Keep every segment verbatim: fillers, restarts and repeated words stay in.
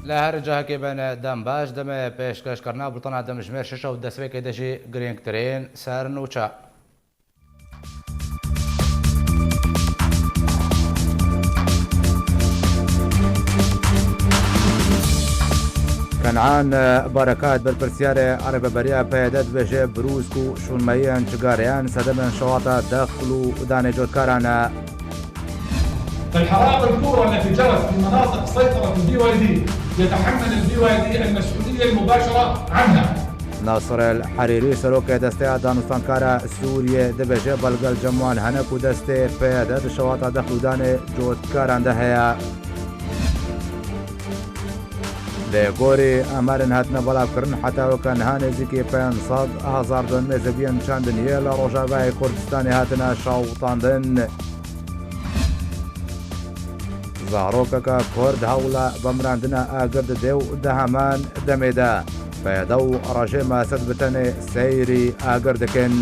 Li her cihekê bin dem baş, demê pêşkêşkirina bultena demjimêr şeş û destpêkê de jî girîngtirîn sernûçe. Ken'an Berekat, berpirsiyarê rêveberiya P Y D dibêje, brûsk û şûnmeyiyên çigareyan sedemên şewata dexl û danê cotkaran e. الحرائق الكبرى التي جرت في مناطق سيطرة ال B Y D يتحمل ال B Y D المسؤولية المباشرة عنها. Nasir El Herîrî, serokê Desteya Danûstankara Sûriyê, dibêje, belge li cem wan hene ku destê P Y D di şewata dexl û danê cotkaran de heye. Li gorî emarên hatine belavkirin, heta weke niha nêzîkî pênc sed hezar donmê zeviyên çandiniyê li Rojavayê Kurdistanê hatine şewitandin. Zarokeke Kurd hewla vemirandina agir dide û di heman demê de P Y D û rejîma Esed bi tenê seyrî agir dikin.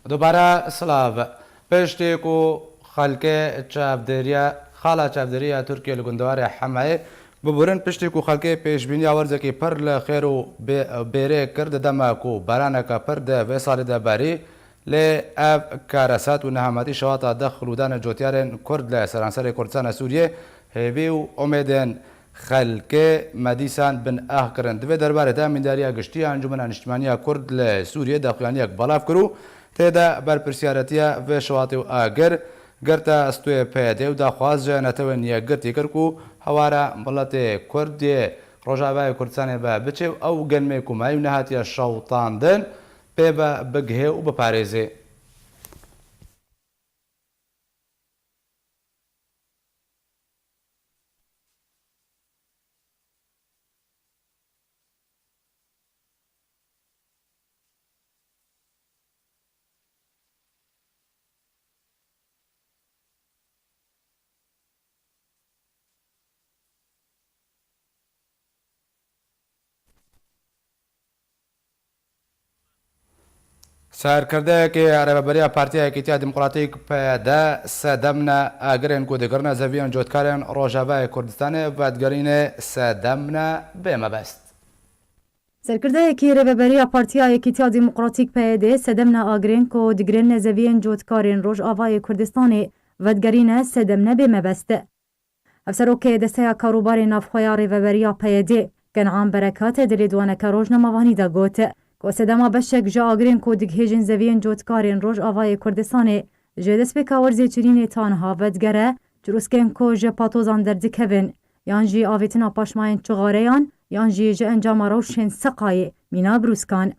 Dubare silav. Piştî ku xelkê çavdêriya, xala çavdêriya Tirkiyê li gundewarê Hemayê biburin, piştî ku xelkê pêşbîniya werzekî pir li xêr û bê-, bêrê kir, di dema ku baraneke pir di vê salê de berî, lê ev karesat û nehametî şewata dexl û danê cotiyarên Kurd li seranserê Kurdistana Sûriyê hêvî û umêdên xelkê me dîsan bin ax kirin. Di vê derbarê de Emîndariya Giştî ya Encûmena Niştimaniya Kurd li Sûriyê daxuyaniyek belav kir û tê de berpirsiyaretiya vê şewatê û agir girta stûyê P Y D û daxwaz ji Netewên Yekgirtî kir ku hewara miletê Kurd yê Rojavayê Kurdistanê ve biçê û ew genmê ku mayî û nehatiye şewitandin pê ve bigihê û biparêzê. Serkirdeyekî rêveberiya Partiya Yekîtiya Demokratîk P Y D sedemne agirên ku digirine zeviyên cotkarên Rojavayê Kurdistanê vedigerîne sedemne bê mebest. Serkirdeyekî rêveberiya Partiya Yekîtiya Demokratîk P Y D sedemne agirên ku digirine zeviyên cotkarên Rojavayê Kurdistanê vedigerîne sedemne bê mebest. Hevserokê Desteya Karûbarê Navxwe ya Rêveberiya P Y D, Kenan Berekat, di lêdwaneke rojnamevanî de got ku sedema beşek ji agirên ku digihêjin zeviyên cotkarên Rojavayê Kurdistanê ji destpêka werzê çirînê ta niha vedigere, çirûskên ku ji patozan derdikevin, yan jî avêtina paşmayên çixareyan, yan jî ji encama rewşên seqayê mîna brûskan.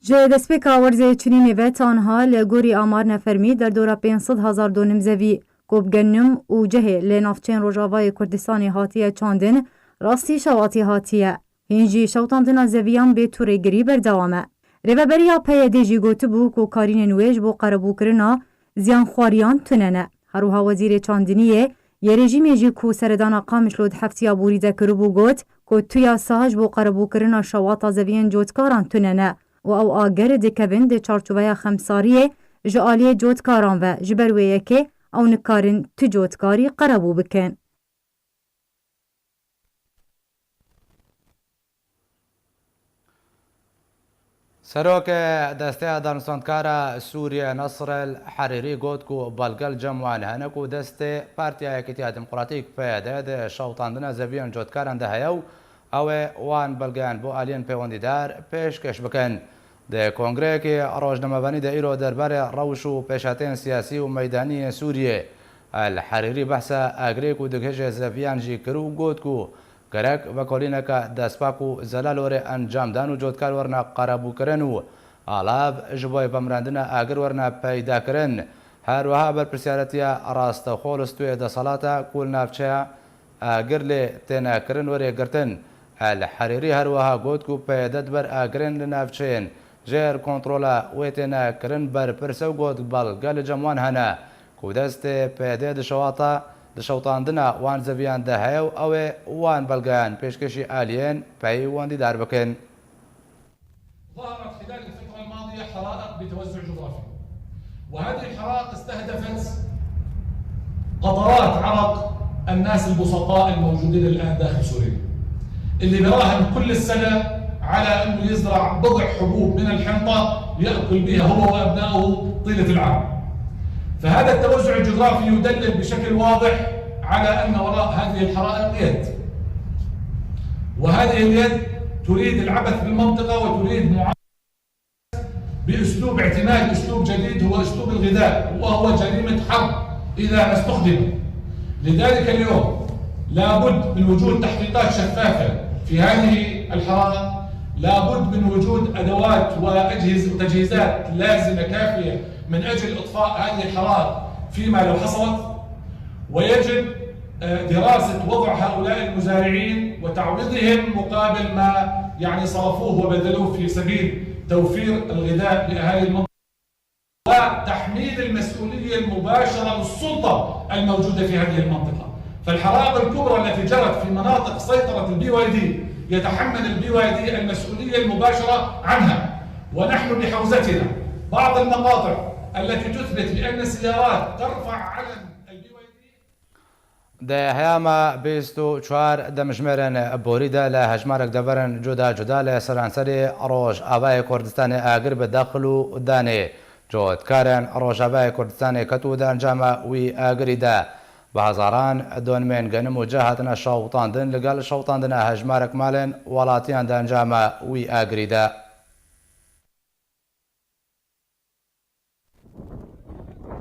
Ji destpêka werzê çinînê ve ta niha li gorî amarine fermî derdora pênc sed hezar donim zevî ku bi genim û cehê li navçeyên Rojavayê Kurdistanê hatiye çandin, rastî şewatî hatiye. Hîn jî şewitandina zeviyan bê tu rêgirî berdewam e. Rêveberiya P Y D jî gotibû ku karînên wê ji bo qerebûkirina ziyanxwariyan tune ne. Her wiha Wezîrê Çandiniyê yê rejîmê jî ku seredana Qamişlo di heftiya borî de kiribû got ku tu yasa ji bo qerebûkirina şewata zeviyên cotkaran tune ne û ew agir dikevin di çarçoveya xemsariyê ji aliyê cotkaran ve, ji ber wê yekê ew nikarin tu cotkarî qerebû bikin. Serokê Desteya Danûstandkara Sûriyê Nasr El Herîrî got ku belge li cem wan hene ku destê Partiya Yekîtiya Demokratîk P Y D di şewitandina zeviyên cotkaran de heye û ew ê wan belgeyan bo aliyên pêwendîdar pêşkêş bikin. Di kongreyekî rojnamevanî de îro derbarê rewş û pêşhateyên siyasî û meydanî yên Sûriyê, El Herîrî behsa agirê ku digihêje zeviyan jî kir û got ku gerek vekolîneke destpak û zelal were encamdan û cotkar werine qerebûkirin û alav ji bo vemirandina agir werine peydakirin. Her wiha berpirsiyaretiya rastexwe li stûyê desthilata ku li navçeya agir lê têne kirin were girtin. El Herîrî her wiha got ku P Y D di ber agirên li navçeyên jêr kontrola wê têne kirin berpirs e û got belge li cem wan hene ku destê P Y D di şewata, di şewitandina wan zeviyan de heye û ew ê wan belgeyan pêşkêşî aliyên peywendîdar bikin. ظهرت خلال الفترة الماضية حرائق بتوزع جغرافي. وهذه الحرائق استهدفت قطرات عرق الناس البسطاء الموجودين الآن داخل سوريا، اللي براهن كل السنة على أنه يزرع بضع حبوب من الحنطة يأكل بها هو وأبنائه طيلة العام. فهذا التوزع الجغرافي يدلل بشكل واضح على أن وراء هذه الحرائق يد، وهذه اليد تريد العبث بالمنطقة وتريد معاملة بأسلوب، اعتماد أسلوب جديد هو أسلوب الغذاء، وهو جريمة حرب إذا ما استخدم. لذلك اليوم لابد من وجود تحقيقات شفافة في هذه الحرائق، لابد من وجود أدوات وأجهزة وتجهيزات لازمة كافية من أجل إطفاء هذه الحرائق فيما لو حصلت، ويجب آه، دراسة وضع هؤلاء المزارعين وتعويضهم مقابل ما، يعني، صرفوه وبذلوه في سبيل توفير الغذاء لأهالي المنطقة، وتحميل المسؤولية المباشرة للسلطة الموجودة في هذه المنطقة. فالحرائق الكبرى التي جرت في مناطق سيطرة ال B Y D يتحمل ال B Y D المسؤولية المباشرة عنها. ونحن بحوزتنا بعض المقاطع التي تثبت بأن سيارات ترفع علم ال B Y D. Di heyama bîst û çar demjimêrên borî de li hejmarek deverên cuda cuda li seranserê Rojavayê Kurdistanê agir bi dexl û danê cotkarên Rojavayê Kurdistanê ket û di encama wî agirî de bi hezaran donmên genim û cih hatine şewitandin, li gel şewitandina hejmarek malên welatiyan di encama wî agirî de.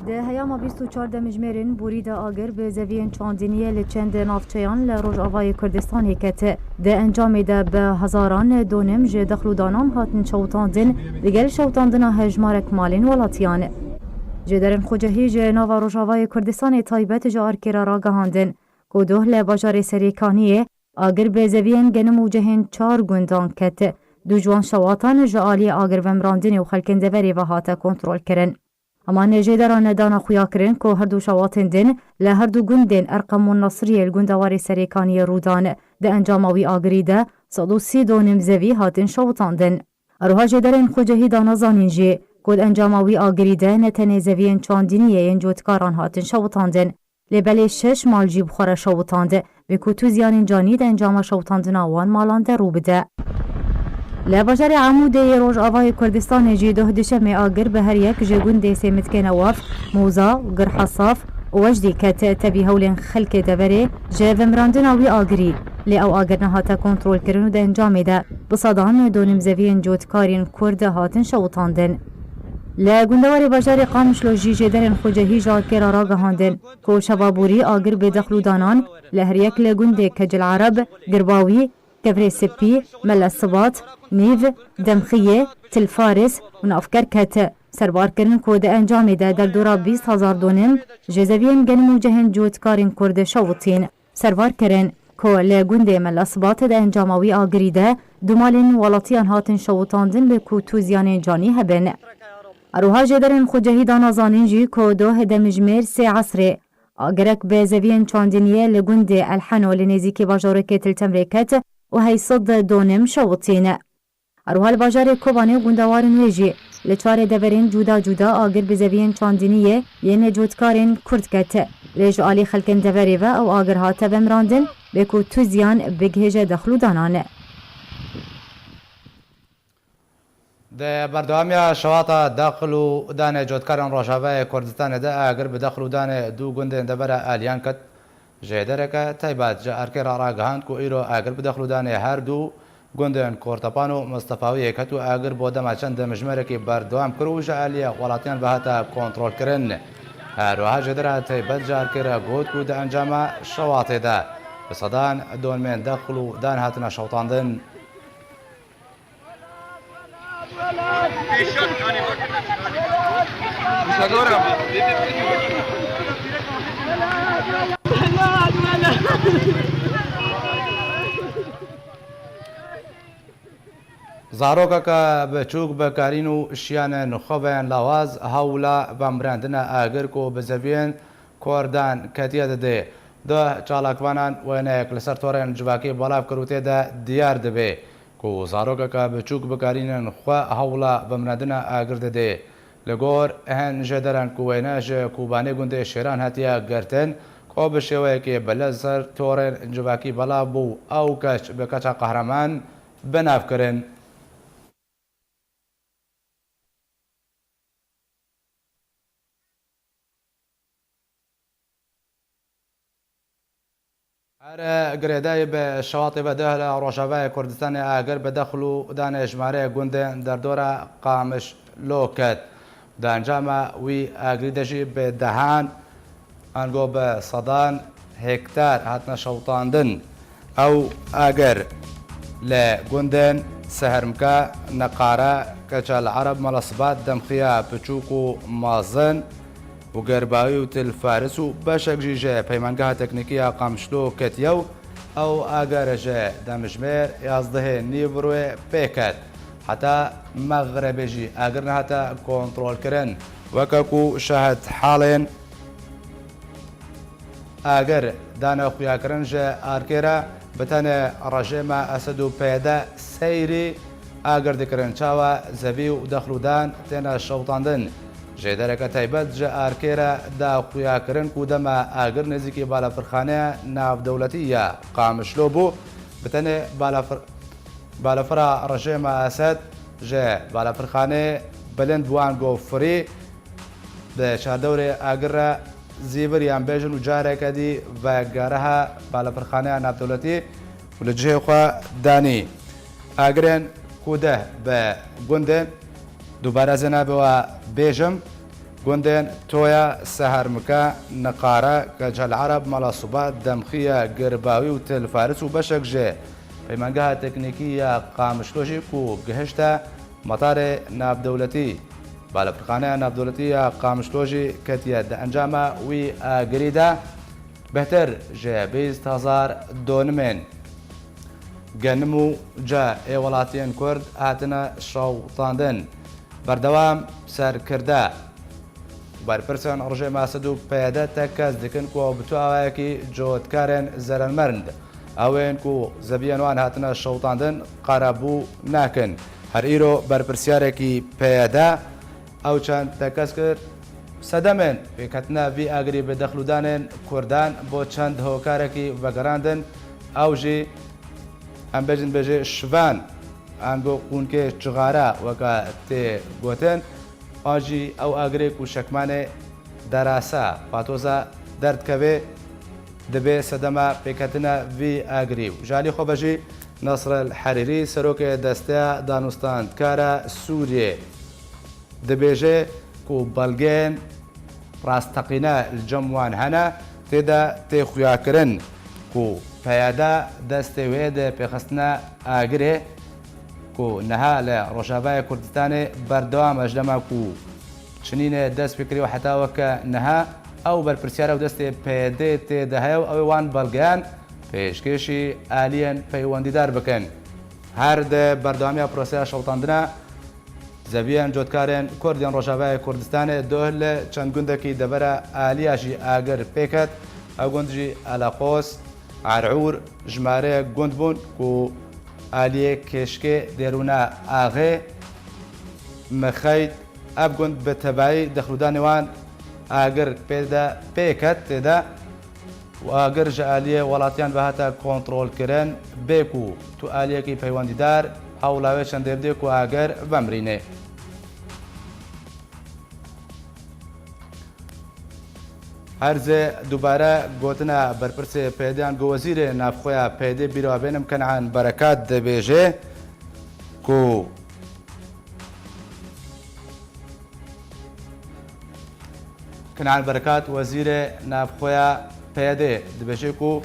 Di heyama bîst û çar demjimêrên borî de agir bi zeviyên çandiniyê li çend navçeyan li Rojavayê Kurdistanê ket. Di encamê de bi hezaran donim ji dexl û danan hatin şewitandin, digel şewitandina hejmarek malên welatiyan. Jêderên xwecihî ji nava Rojavayê Kurdistanê taybet ji Arkê re ragihandin ku doh li bajarê Serêkaniyê agir bi zeviyên genim û cihên çar gundan ket. Du ji wan şewatan ji aliyê agirvemirandinê û xelkên deverê ve hate kontrolkirin. Heman jêderan dana xuyakirin ku her du şewatên din li her du gundên Erqem û Nasiriyê li gundewarê Serêkaniyê rû dan. Di encama wî agirî de sed û sî donim zevî hatin şewitandin. Her wiha jêderên xwecihî dana zanîn jî ku di encama wî agirî de ne tenê zeviyên çandiniyê yên cotkaran hatin şewitandin, lê belê şeş mal jî bi xwe re şewitand, bê ku tu ziyanên canî di encama şewitandina wan malan de rû bide. Li bajarê Amûdê yê Rojavayê Kurdistanê jî doh duşemê agir bi her yek ji gundê Sêmitkê Newaf, Mûza, Gir Hesaf û Wecdî ket. Tevî hewlên xelkê deverê ji vemirandina wî agirî, lê ew agir nehate kontrolkirin û di encamê de bi sedan donim zeviyên cotkarên Kurd hatin şewitandin. Li gundewarê bajarê Qamişlo jî jêderên xwecihî ji Arkê re ragihandin ku şeva borî agir bi dexl û danan li her yek li gundê Kecil Ereb, Girbawî, Kevrê Sipî, Mele Sibat, Nîv, Demxiyê, Til Faris û Navker ket. Serbar kirin ku di encamê de derdora bîst hezar donim ji zeviyên genim û cihên cotkarên Kurd şewitîn. Serbar kirin ku li gundê Mela Sibat di encama wî agirî de du malên welatiyan hatin şewitandin, bi ku tu ziyanên canî hebin. Her wiha jêderên xwecihî dana zanîn jî ku doh demjimêr sê esrê agirek bi zeviyên çandiniyê li gundê El Heno li nêzîkî bajarokê Til Temrê ket û heyt sed donim şewitîn. Her wiha li bajarê Kobanê û gundewarên wê jî li çarê deverên cuda cuda agir bi zeviyên çandiniyê yên cotkarên Kurd ket. Lê ji alî xelkên deverê ve ew agir hate vemirandin, bê ku tu ziyan bigihêje dexl û danan. Di berdewamiya şewata dexl û danê cotkarên Rojavayê Kurdistanê de agir bi dexl û danê du gundên devera Aliyan ket. Jêdereke taybet ji Erkê re ragihand ku îro agir bi dexl û danê her du gundên Kortepan û Mistefawiyê ket û agir bo dema çend demjimêrekî berdewam kir û ji aliyê welatiyan ve hate kontrolkirin. Her wiha jêdera taybet ji Erkê re got ku di encama şewatê de bi sedan donmên dexl û dan hatine şewitandin. Zarokeke biçûk bi karîn û şiyanên xwe ve yên lawaz hewla vemirandina agir ku bi zeviyên Kurdan ketiye didê. Duh çalakvanan wêneyek li ser torên civakî belav kir û tê de diyar dibe ku zarokeke biçûk bi karînên xwe hewla vemirandina agir didê. Li gor hin jêderan ku wêne ji Kobanê gundê Şêran hatiye girtin, ku bi şêweyekê bi li ser torên civakî belav bû, ew keç bi keça qehreman bi nav kirin. Her girêdayî bi şewatê ve deh li Rojavayê Kurdistanê agir bi dexl û danê jimarê gundên derdora Qamişlo ket. Di encama wî agirî de jî bi dehan, ango bi sedan hektar hatine şewitandin. Ew agir li gundên Sehermka, Niqare, Keçel Ereb, Mela Sibat, Demxiya Piçûk û Mazin, û Gerbawî û Til Faris û beşek jî ji Peymangeha Teknîkî ya Qamişlo ketiye û ew agir ji demjimêr yazdehê nîvroyê pê ket. Heta mexrebê jî agir nehate kontrolkirin. Weke ku şahid halên agir dane xuyakirin, ji arkê re bi tenê rejêma Esed û P Y D seyrî agir dikirin, çawa zevî û dexlûdan têne şewitandin. Jêdereke taybet ji arkê re da xuyakirin ku dema agir nêzîkî balafirxaneya navdewletî ya Qamişlo bû, bi tenê balafir-, balafira rejêma Esed ji balafirxaneyê bilind bi wan got firî, di çardewrê agir re zîvir yan bêjin û careke dî vegeriha balafirxaneya navdewletî û li cihê xwe danî. Agirên ku deh bi gundên, dubare zênabe we bêjim, gundên Toya, Sehermike, Niqare, Keçel Ereb, Mela Sibat, Demxiye, Girbawî û Til Faris û beşek ji Peymangeha Teknîkî ya Qamişlo jî ku gihişte Metarê navdewletî, balafirxaneya navdewletî ya Qamişlo jî ketiye di encama wî agirî de. Bêhtir ji bîst hezar donimên genim û ca ê welatiyên Kurd hatine şewitandin. Berdewam serkirde. Berpirsên rejêma Esed û P Y D tekez dikin ku ew bi tu awayekî cotkarên zeremend, ew ên ku zeviyên wan hatine şewitandin, qerebû nakin. Her îro berpirsiyarekî P Y D ew çend tekez kir. Sedemên pêketina vî agirî bi dexlûdanên Kurdan bo çend hokarekî vegerandin, ew jî em bêjin bêjê şivan, ango qûnkê çixara weke tê gotin, an jî ew agirê ku şekmanê derasa, patoza derdikeve, dibe sedema pêketina vî agirî. Û ji alî xwe ve jî Nasr El Herîrî, serokê Desteya Danûstandkara Sûriyê, dibêje ku belgeyên rasteqîne li cem wan hene, tê de tê xuyakirin ku P Y D destê wê di pêxistina agirê ku niha li Rojavayê Kurdistanê berdewam e, ji dema ku çinînê dest pê kiriye û heta weke niha ew berpirsiyar e û destê P Y D tê de heye û ew ê wan belgeyan pêşkêşî aliyên peywendîdar bikin. Her di berdewamiya proseya şewitandina zeviyên cotkarên Kurd yên Rojavayê Kurdistanê, doh li çend gundekî devera aliya jî agir pê ket. Ew gund jî Eleqos, Erûr, jimareyek gund bûn ku aliyê Kêşkê, Dêrûna Axê, Mixeyd, ev gund bi tevayî dexlûdanê wan agir pê de pê ket, tê de û agir ji aliyê welatiyan ve hate kontrolkirin, bê ku tu aliyekî peywendîdar hewla wê çendê bidê ku agir vemirîne. Her zê dubare gotina berpirsê P Y D'yan ku wezîrê navxweya P Y D bîra bênim Kenan Berekat dibêje ku Kenan Berekat, wezîrê navxweya P Y D, dibêje ku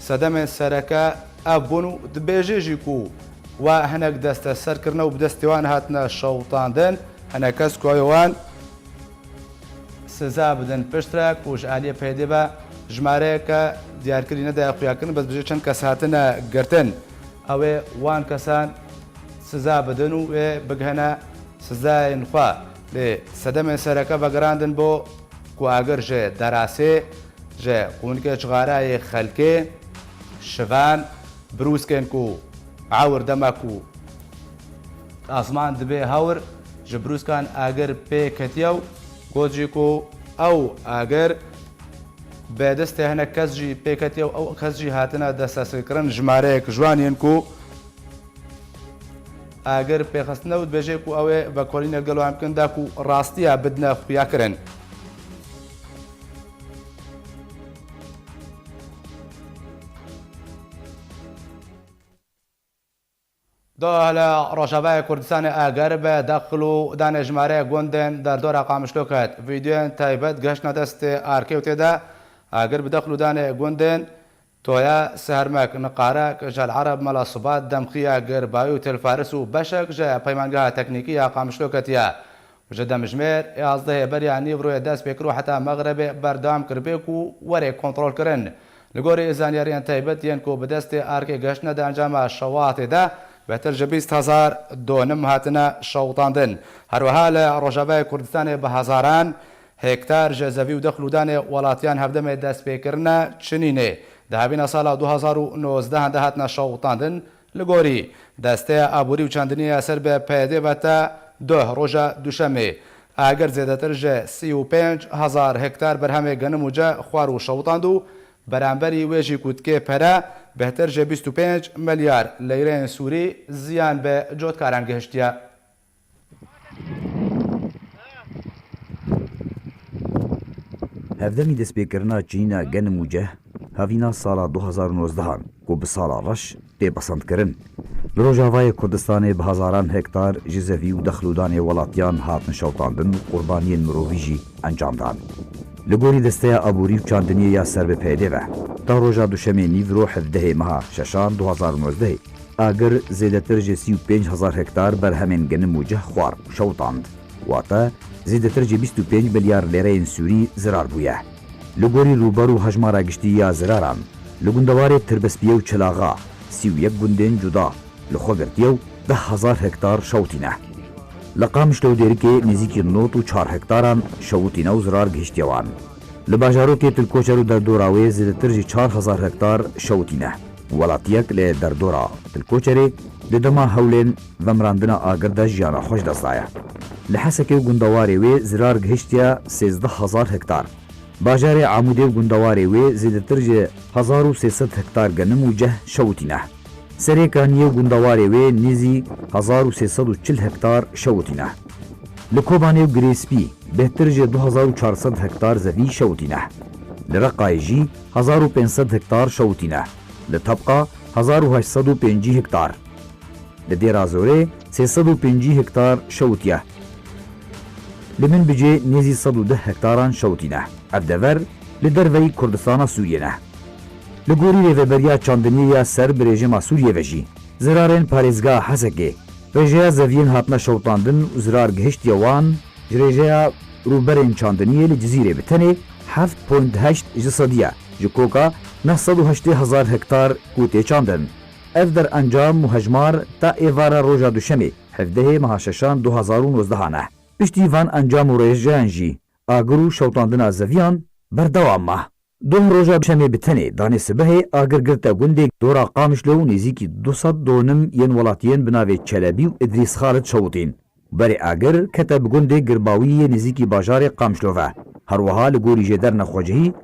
sedemên sereke ev bûn û dibêje jî ku wa hinek desteser kirine û bi destê wan hatine şewitandin, hinek kes ku ew ê wan siza bidin. Piştre ku ji aliyê P Y D ve jimareyeke diyarkirî nedaye xuyakirin, bes dibêje çend kes hatine girtin. Ew ê wan kesan siza bidin û wê bigihene sizayên xwe. Lê sedemên sereke vegerandin bo ku agir ji derasê, ji qûnikê çixarayê xelkê, şivan, birûskên ku ewr dema ku asman dibe hewr, Ji brûskan agir pê ketiye û got jî ku ew agir bi destê hinek kes jî pê ketiye û ew kes jî hatine desteserkirin. Jimareyek ji wan yên ku agir pêxistine û dibêje ku ew ê vekolînê gelo em kin da ku rastiya bidine xuyakirin. Doh li Rojavayê Kurdistanê agir bi dexil û danê jimareyê gundên derdora Qamişlo ket. Vîdeoyên taybet gihiştine destê arkê û tê de agir bi dexil û danê gundên Toya, Sehermek, Niqarek, Jel Ereb, Mela Sibat, Demxiya, Gerbayî û Til Faris û beşek ji Peymangeha Teknîkî ya Qamişlo ketiye. Ji demjimêr yazdehê beriya nîvroyê dest pê kir û heta mexrebê berdewam kiribê ku were kontrolkirin. Li gorî zanyariyên taybet yên ku bi destê arkê gihiştine di encama şewatê de bêhtir ji bîst hezar donim hatine şewitandin. Her wiha li Rojavayê Kurdistanê bi hezaran hektar ji zevî û dexl û danê welatiyan hevdemê destpêkirine çinînê di havîna sala du hezar û nozdeh de hatine şewitandin. Li gorî Desteya Aborî û Çandiniyê ya ser bi P D ve te doh roja Duşemê agir zêdetir ji sî û pênc hezar hektar berhemê genim û ceh xwar û şewitand û beramberî wê jî ku dikê pere bêhtir ji bîst û pênc milyar leyreyên sûrî ziyan bi cotkaran gihiştiye. Hevdemî destpêkirina çinîna genim û ceh havîna sala du hezar û nozdehan ku bi sala reş tê pesendkirin. Li Rojavayê Kurdistanê bi hezaran hektar ji zevî û dexl û danê welatiyan hatin şewitandin û qurbaniyên mirovî jî encam dan. Li gorî Desteya Aborî û Çandiniyê ya ser bi P D ve, ta roja Duşemê nîvro hevdehê meha şeşan du hezar û nozdehê, agir zêdetir ji sî û pênc hezar hektar berhemên genim û ceh xwar û şewitand. Wate, zêdetir ji bîst û pênc milyar lêreyên sûrî zirar bûye. Li gorî rûber û hejmara giştî ya ziraran, li gundewarê Tirbespiyê û Çilaxa sî û yek gundên cuda li xwe girtiye û deh hezar hektar şewitîne. Li Qamişlo û Dêrikê nêzîkî nod û çar hektaran şewitîne û zirar gihiştiye wan. Li bajarokê Tilkoçer û derdora wê zêdetir ji çar hezar hektar şewitîne. Welatiyek li derdora Tilkoçerê di dema hewlên vemirandina agir de jiyana xwe ji dest daye. Li Hesekê û gundewarê wê zirar gihiştiye sêzdeh hezar hektar. Bajarê Amûdê û gundewarê wê zêdetir ji hezar û sê sed hektar genim û ceh şewitîne. Serê Kaniyê û gundewarê wê nêzî hezar û sê sed û çil hektar şewitîne. Li Kobanê û Girêspî bêhtir ji du hezar û çar sed hektar zevî şewitîne. Li Reqayê jî hezar û pênc sed hektar şewitîne. Li Tebqa hezar û heşt sed û pêncî hektar. Li Dêra Zorê sê sed û pêncî hektar şewitiye. Li Minbicê nêzî sed û deh hektaran şewitîne. Ev dever li derveyî Kurdistana Sûriyê ne. Li gorî Rêveberiya Çandiniyê ya ser bi rejîma Sûriyê ve jî, zirarên parêzgeha Hesekê, rêjeya zeviyên hatine şewitandin û zirar gihiştiye wan, ji rêjeya rûberên çandiniyê li Cizîrê bi tenê heft point heşt ji sedî ye, ji koka neh sed û heştê hezar hektar ku tê çandin. Ev derencam û hejmar ta êvara roja Duşemê, hevdehê meha şeşan du hezar û nozdeh e. Piştî van encam û rêjeyan jî agir û şewitandina zeviyan berdewam ma. Doh roja Duşemê bi tenê danê sibehê agir girte gundê dora Qamişlo û nêzîkî du sed donim yên welatiyên bi navê Çelebî û Îdrîs Xalid şewitîn. Berê agir kete bi gundê Girbawî yê nêzîkî bajarê Qamişlo ve. Her wiha li gorî jêderine xwecihî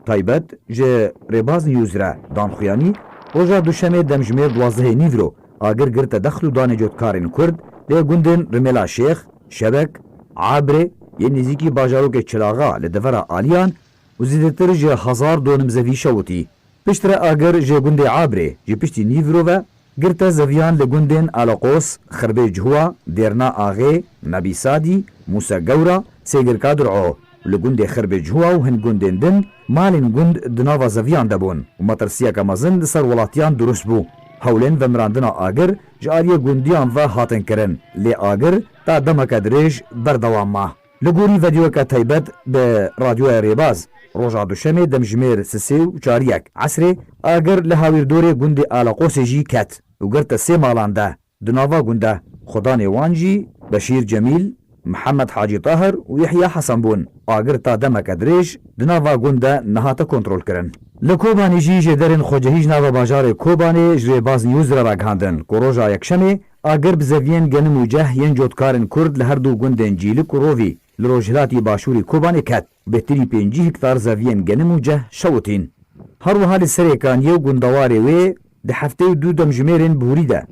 taybet ji Rêbaz News re dan xuyanî, roja Duşemê demjimêr duwazdehê nîvro agir girte dexl û danê cotkarên Kurd lê gundên Rimêla Şêx, Şebek, Abrê yê nêzîkî bajarokê Çilaxa li devera Aliyan û zêdetir ji hezar donim zevî şewitî. Piştre agir ji gundê Abrê ji piştî nîvro ve girte zeviyan li gundên Aleqos, Xirbê Cihuwa, Dêrna Axê, Nebî Sadî, Mûse Gewra, Sêgirka Dir'o. Li gundê Xirbê Cihuwa û hin gundên din malên gund di nava zeviyan de bûn û metirsiyeke mezin li ser welatiyan dirust bû. Hewlên vemirandina agir ji aliyê gundiyan ve hatin kirin, lê agir ta demeke dirêj berdewam ma. Li gorî vîdeoyeke taybet bi Radyoya Rêbaz, roja Duşemê demjimêr sisê û çariyek esrê agir li hawîrdorê gundê Alaqosê jî ket û girte sê malan de di nava gund de. Xudanê wan jî Beşîr Cemîl, Mihemed Hacî Tahir û Yehya Hesen bûn. Agir ta demeke dirêj di nava gund de nehate kontrolkirin. Li Kobanê jî jêderên xwecihî ji nava bajarê Kobanê ji Rêbaz News re ragihandin ku roja Yekşemê agir bi zeviyên genim û ceh yên cotkarên Kurd li her du gundên Cîlik û Rovî li rojhilatî başûrî Kobanê ket. Bêtirî pêncî hektar zeviyên genim û ceh şewitîn. Her wiha li Serê Kaniyê û gundewarê wê di heftê û du demjimêrên borî de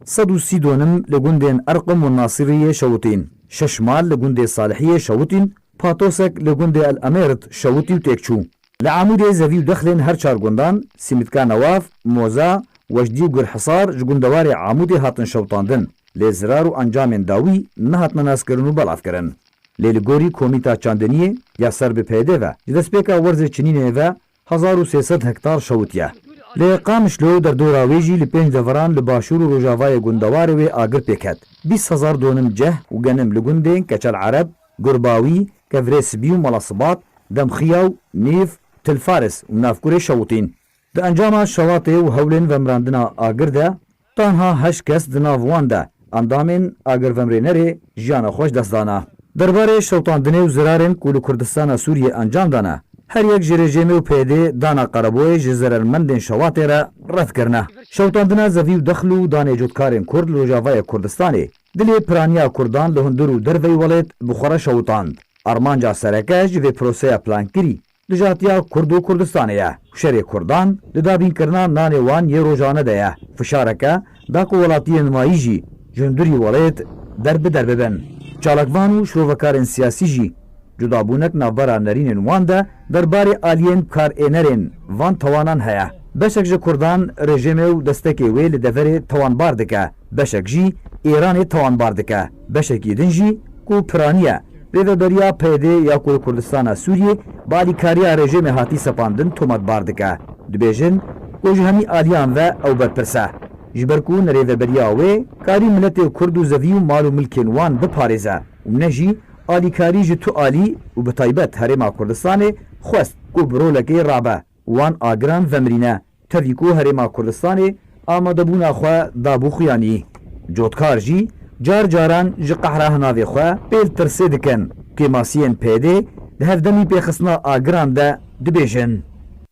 sed û sî donim li gundên Erqim û Nasiriyê şewitîn, şeş mal li gundê Salihiyê şewitîn, patosek li gundê El Emêrt şewitî û têk çû. Li Amûdê zevî û dexlên her çar gundan, Sîmitka Newaf, Moza, Wejdî û Gurhisar ji gundewarê Amûdê hatin şewitandin, lê zirar û encamên dawî nehatine naskirin û belavkirin. Lê li gorî Komîta Çandiniyê ya ser bi P Y D ve, ji destpêka werzê çinînê ve hezar û sê sed hektar şewitiye. Li Qamişlo û derdora wê jî li pênc deveran li başûr û rojavayê gundewarê wê agir pêket. Bîst hezar donim ceh û genim li gundên Keçel Ereb, Gurbawî, Kevrê Sibî û Mala Sibat, Demxiya û Nîv, Til Faris û Navkurê şewitîn. Di encama şewatê û hewlên vemirandina agir de, tanha heşt kes di nav wan de endamên agirvemrênerê jiyana xwe ji dest dana. Derbarê şewitandinê û zirarên ku li Kurdistana Sûriyê encam dane, her yek ji rejîmê û P Y D dana qereboyê ji zerermendên şewatê re red kirine. Şewitandina zevî û dexl û danê cotkarên Kurd li Rojavayê Kurdistanê dilê piraniya Kurdan li hundir û derveyî welêt bi xwe re şewitand. Armanca sereke ji vê proseya plankirî dijatiya Kurd û Kurdistanê ye. Şerê Kurdan di dabînkirina nanê wan yê rojane de ye. Fişareke da ku welatiyên mayî jî ji hundirî welêt der bi der bibin. Çalakvan û şirovekarên siyasî jî cudabûnek navbera nerînên wan de derbarê aliyên bikaranînerên van tawanan heye. Beşek ji Kurdan rejîmê û destekê wê li deverê tawanbar dike, beşek jî Îranê tawanbar dike, beşekî din jî ku piranî ye, rêveberiya P Y D ya ku li Kurdistana Sûriyê bi alîkariya rejîmê hatî sepandin tometbar dike. Dibêjin ku ji hemî aliyan ve ew berpirs e. Ji ber ku ne rêveberiya wê karî miletê Kurd û zevî û mal û milkên wan biparêze û ne jî alîkarî ji tu alî û bi taybet Herêma Kurdistanê xwest ku bi rolekê rabe û wan agiran vemirîne. Tevî ku Herêma Kurdistanê amadebûna xwe dabû xuyanî. Cotkar jî car caran ji qehra hinavê xwe pêl tirsê dikin. Kêmasiyên P Y D di hevdemî pêxistina agiran de dibêjin.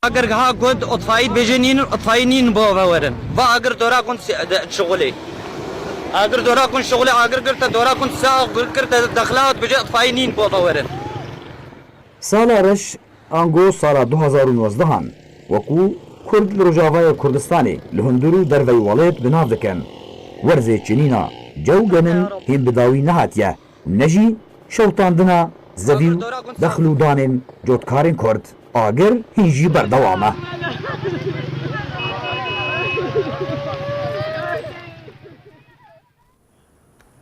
Agir giha gund, itfayî dibêjin nîn, itfayî nîn bo ve werin. Va agir dora gund se-, de, şixulê. Agir dora gund şixulê, agir girte dora gund se, agir girte dexla, dibêje itfayî nîn bo ve werin. Sala reş ango sala du hazar û nozdehan, wekû Kurd li Rojavayê Kurdistanê li hundir û derveyî welêt bi nav dikin. Werzê çinîna cew genim hîn bi dawî nehatiye û ne jî şewitandina zevî û dexl û danên cotkarên Kurd. Agir hîn jî berdewam e.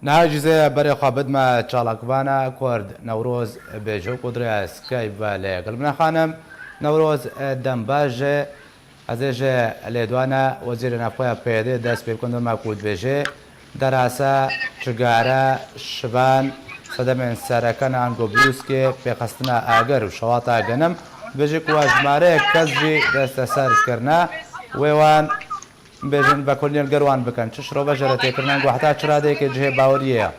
Niha jî zê berê xwe bidme çalakvana Kurd Newroz Bêjo ku di rêya Skype ve lê gel min e. Xanim Newroz, e, dem baş e. Ez ê ji lêdwana Wezîrê Navxwe ya P Y D dest pê bikim, dema ku dibêje derasa, cigare, şivan, sedemên sereke ne ango brûskê pêxistina agir û şewata genim. Dibêje ku hejmareyek kes jî desteser kirine. Wê wan bêjin vekolînê li gel wan bikin. Çi şirove jê re tê kirin ango heta çi radeyekê cihê baweriyê ye?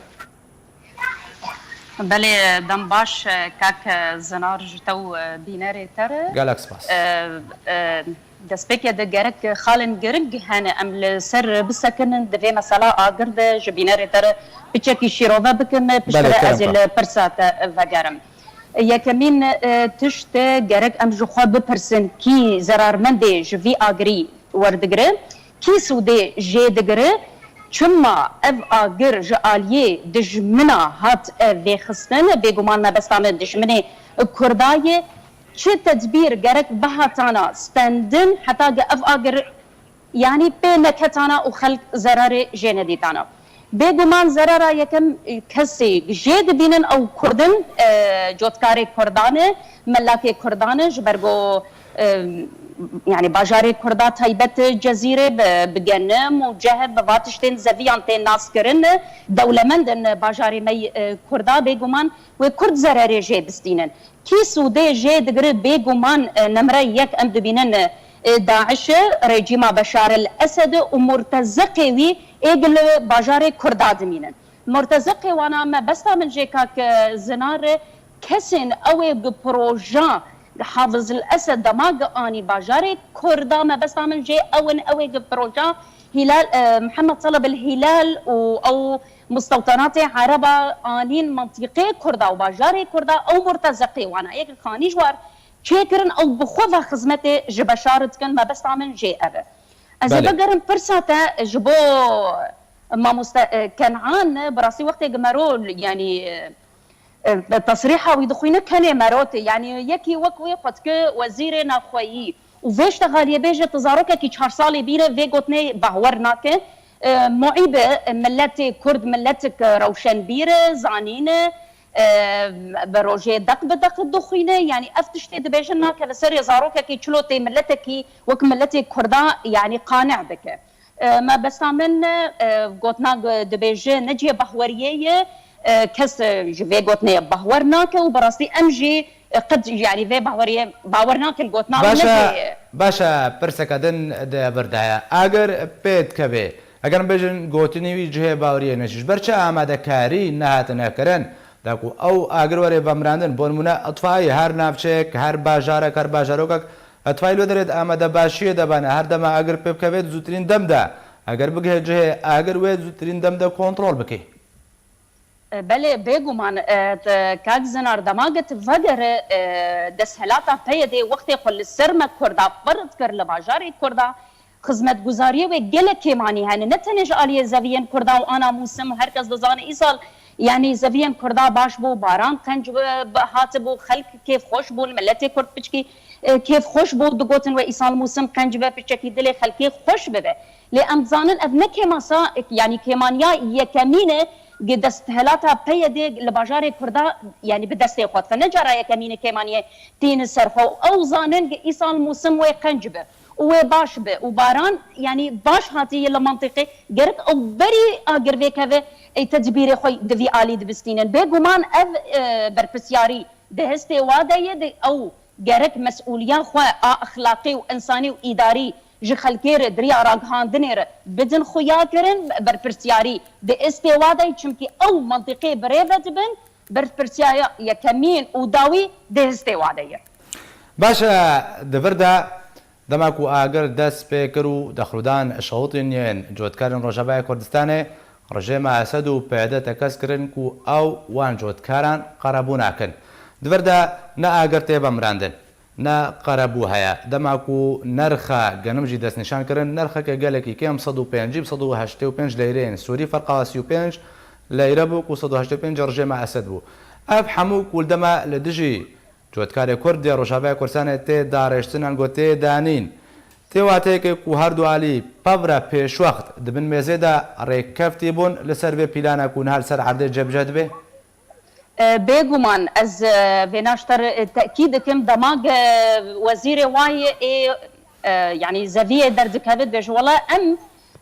Belê, dem baş, kak Zinar, ji te û bînerê te re. Gelek spas. E, e, destpêkê de gerek xalên giring hene em li ser bisekinin di vê mesela agir de ji bînerê te re piçekî şîrove bikin, piştre ez ê li pirsa te vegerim. Yekemîn, e, tişt gerek em ji xwe bipirsin, kî zerarmendê ji vî agirî werdigire, kî sûdê jê digire, çima ev agir ji aliyê dijmina hat, e, vêxistin? Bêguman mebesta me dijminê Kurda ye. Çi tedbîr gerek bihatana stendin heta ge ev agir, yanî pê neketana û xelk zerarê jê nedîtana? Bêguman zerara yekem, e, kesê jê dibînin ew Kurd in, e, cotkarê Kurdan e, melakê Kurdan e, ji ber ku, e, yanî bajarê Kurda taybet Cezîrê bi, bi genim û ceh bi va tiştên zeviyan tên naskirin, dewlemend in bajarê me, e, Kurda, bêguman wê Kurd zererê jê bistînin. Kî sûdê jê digire? Bêguman, e, nemre yek em dibînin, e, Daişê, rejîma Beşar el Esed û murteziqê wî ê li bajarê Kurda dimînin. Murteziqê wana mebesta min jê kak, e, Zinar, e, kesên ew ê bi proja Hafiz el Esed dema gi anî bajarê Kurda, mebesta min jê ew in, ew ê gi proja Hilal, e, Mihemed Taleb el Hilal û ew mustewtenatê Ereba anîn mintîqê Kurda û bajarê Kurda, ew murtezeqê wana yek xanî ji war çêkirin, ew bi xwe ve xizmetê ji beşar dikin, mebesta min jê ev e. Ez ê Belê. Bigerim pirsa te ji bo mamoste, e, Kenan, bi rastî wextê gi mero, yanî, e, e, tesrîha wî dixwîne kenê mero tê. Yanî yekî wek wê xwe dike wezîrê navxweyî û vê ji te xaliyê bêje, tu zarokekî çar salê bîre vê gotinê bahwer nake. E, muîbe, e, miletê Kurd miletik rewşenbîr e, zanîn e, e, bi rojê deq bi deq dixwîne. Yanî ev tiştê dibêjin nakeve serê zarokekî çilo tê miletekî wek miletê Kurda, yanî qane bike. E, mebesta min, e, gotina dibêje ne cihê bahweriyê ye, e, kes, e, ji vê gotinê bahwer nake û bi rastî em jî, e, qet, yanî vê bahweriyê bawer nakin gotina wî ne Baş e, cihê ye. Baş e, pirseke din di vir de ye. Agir pê dikeve. Eger em bêjin gotinî wî cihê baweriyê ne, ji ber çi amadekarî nehatine kirin? Da ku ew agir were vemirandin, bo nimûne, itfayê her navçeyek, her bajarek, her bajarokek, itfayê li wê derê di amadebaşiyê de bane, her dema agir pê bikeve di zûtirîn dem de, eger bigihê cihê agir wê di zûtirîn dem de kontrol bike. E, belê, bêguman, e, t-, kak Zinar, dema get vegere, e, desthilata P Y D'ê wextê xwe li ser me Kurda ferz kir, li bajarê Kurda, xizmetguzariyê wê gelek kêmanî hene, ne tenê ji aliyê zeviyên Kurda û ana mûsim, her kes dizane îsal, yanî zeviyên Kurda baş bû, baran qenc bi, bi, hatibû, xelk kêfxweş bûn, miletê Kurd piçkî, e, kêfxweş bû, digotin wê îsal mûsim qenc be, piçekî dilê xelkê xweş bibe. Lê em dizanin ev ne kêmasa, yanî kêmaniya yekemîn e, gi desthilata P Y D li bajarê Kurda, yanî bi destê xwe dixe. Ne cara yekemîn e kêmaniyê tîne ser xwe û ew zanin gi îsal mûsim wê qenc be û wê baş be û baran, yanî baş hatiye li mentiqê, gerek ew berî agir vê keve, ê tedbîrê xwe di vî alî dibistînin. Bêguman ev, e, berpirsyarî di hestê wa de ye, di ew gerek mesûliya xwe a exlaqî û însanî û îdarî ji xelkê re di riya ragihandinê re bidin xuya kirin, berpirsyarî di hestê wa de ye, çimkî ew mentiqê bi rê ve dibin, berpirsiyariya yekemîn û dawî di hestê wa de ye. Baş e, di vir de dema ku agir dest pê kir û dexlûdan şewitîn yên cotkarên Rojavayê Kurdistanê, rejêma Esed û P Y D tekez kirin ku ew wan cotkaran qerebû nakin. Di vir de ne agir tê vemirandin, ne qerebû heye. Dema ku nerxa genim jî destnîşan kirin, nerxeke gelekî kêm, sed û pêncî, sed û heştê û pênc leyreyên Sûrî, ferqa sî û pênc leyre bû ku sed û heştê û pênc rejêma Esed bû. Ev hemû ku li dema li dijî cotkarê Kurd yê Rojavayê Kurdistanê tê darêştin, ango tê danîn, tê wateyeke ku her du alî pevre pêşwext di bin mêzê de rêkeftî bûn li ser vê pîlana ku niha li ser erdê cebiceh dibe? E, bêguman ez, e, vêna ji te re, e, tekîd dikim, dema ge wezîrê wayê ê, e, yanî zeviyê derdikeve dibêje, wela em,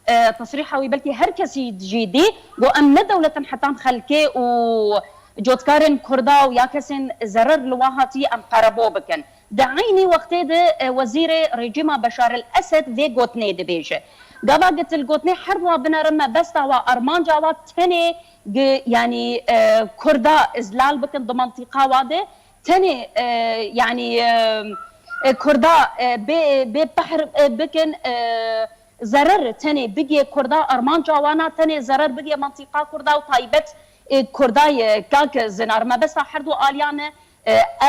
e, tesrîha wî belkî her kesî jî dî, got, em ne dewlet in heta em xelkê û cotkarên Kurda û ya kesên zerer li wa hatiye em qerebû bikin. Di eynî wextê de, e, wezîrê rejîma Beşar el Esed vê gotinê dibêje. Gava gitil gotinê her wa binere mebesta wa, armanca wa tenê gi-, yanî, e, Kurda izlal bikin di mantîqa wa de. Tenê, e, yanî, e, e, Kurda, e, bê, bê pehr, e, bikin, e, zerer tenê bigê Kurda, armanca wana tenê zerer bigê mantîqa Kurda û taybet, e, Kurda ye. Kak Zinar, mebesta her du aliyan e,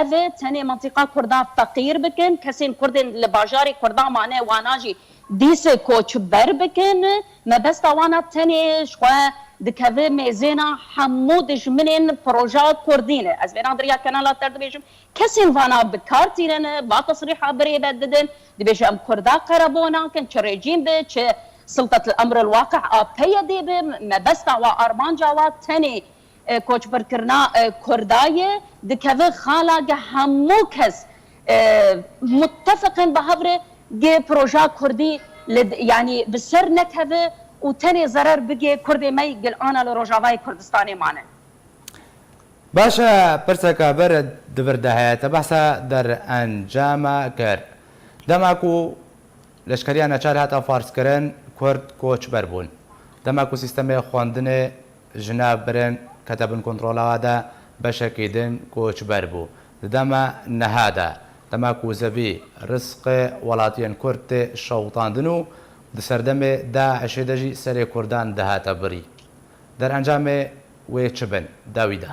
ev e, tenê mantîqa Kurda feqîr bikin, kesên Kurdên li bajarê Kurda mane wana jî dîse koçber bikin. Mebesta wana tenê ji xwe dikeve mêzêna hemû dijminên proja Kurdî ne. Ez vêna di riya kanala te re dibêjim, kesên vana bi kar tînin, va tesrîha birê ve didin, dibêje em Kurda qerebû nakin, çi rejîm be, çi siltetil emril waqi a P Y D be, mebesta wa, armanca wa tenê, e, koçberkirina, e, Kurda ye, dikeve xala ge hemû kes, e, muttefiqin bi hev re ge proja Kurdî li, yanî bi ser nekeve û tenê zerer bigê Kurdê me gil ana li Rojavayê Kurdistanê mane. Baş e, pirseke vir di vir de heye, te behsa derencama kir. Dema ku leşkeriya neçar hate farzkirin, Kurd koçber bûn. Dema ku sîstemê xwendinê ji nav birin, kete bin kontrola wa de, beşekî din koçber bû. Di dema niha de, dema ku zevî rizqê welatiyên Kurd tê şewitandin û di serdemê DAIŞê de jî serê Kurdan dihate birî. Derencamê wê çi bin? Dawî de.